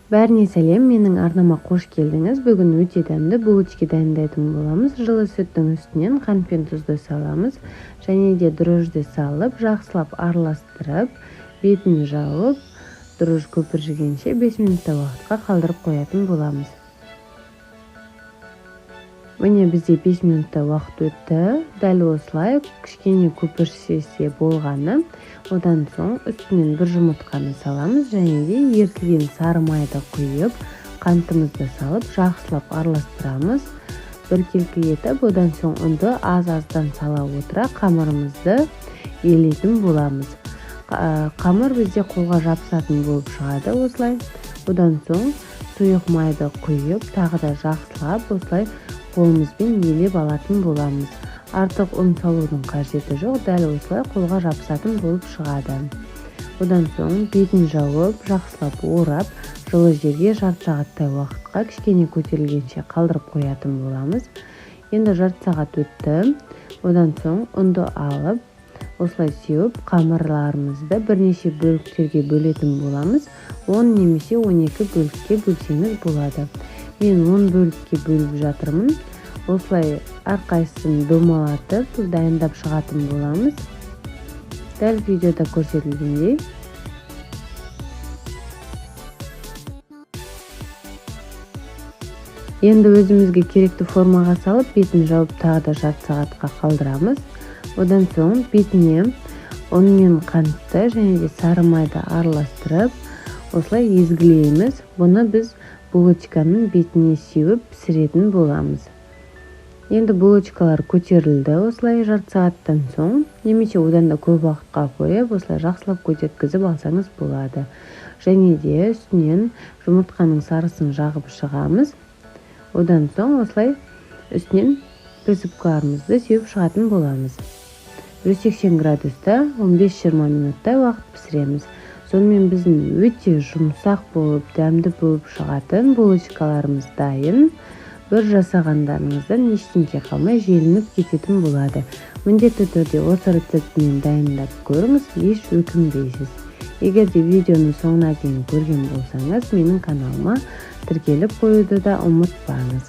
Бәріне сәлем, менің арнама қош келдіңіз. Бүгін өте дәмді булочки дайындайтын боламыз. Жылы сүттің үстінен қант пен тұзды саламыз. Және де дрожжді салып, жақсылап араластырып, бетін жауып, дрожж көпіржігенше 5 минутта уақытқа қалдырып қоятын боламыз. Міне бізде 5 минутта уақыт өтті. Дәл осылай кішкене көпіршісе болғаны. Одан соң үстінен бір жұмыртқаны саламыз және де ерітілген сары майды құйып, қантымызды салып, жақсылап араластырамыз. Біркелкі етіп, одан соң ұнды аз-аздан сала отыра қамырымызды елейтін боламыз. Қамыр бізде қолға жабысатын болып шығады осылай. Одан соң сұйық майды құйып, тағы да жақсылап осылай қолымызбен елеп алатын боламыз. Артық ұн салудың қажеті жоқ, дәл осылай қолға жабысатын болып шығады. Одан соң бетін жауып, жақсылап орап, жылы жерге жарты сағаттай уақытқа кішкене көтерілгенше қалдырып қоятын боламыз. Енді жарты сағат өтті. Одан соң ұнды алып, осылай сеуіп, қамырларымызды бірнеше бөліктерге бөлетін боламыз. 10 немесе 12 бөлікке бөлсеңіз болады. Мен 10 бөлікке бөліп жатырмын. Осылай әрқайсысын домалатып, дайындап шығатын боламыз. Дәл видеода көрсетілгендей. Енді өзімізге керекті формаға салып, бетін жауып тағы да жарты сағатқа қалдырамыз. Одан соң бетіне ұн мен қантты және де сары майды араластырып, осылай езгілейміз. Бұны біз булочканың бетіне сеуіп пісіретін боламыз. Енді булочкалар көтерілді осылай жарты сағаттан соң, немесе одан да көп уақытқа қойып, осылай жақсылап көтерткізіп алсаңыз болады. Және де үстінен жұмыртқаның сарысын жағып шығамыз. Одан соң осылай үстінен присыпкаларымызды сеуіп шығатын боламыз. 180 градуста 15-20 минуттай уақыт пісіреміз. Сонымен біздің өте жұмсақ болып, дәмді болып шығатын булочкаларымыз дайын. Бір жасағандарыңыздан ештеңе қалмай желініп кететін болады. Міндетті түрде осы рецептімен дайындап көріңіз, еш өкінбейсіз. Егер де видеоның соңына дейін көрген болсаңыз, менің каналыма тіркеліп қоюды да ұмытпаңыз.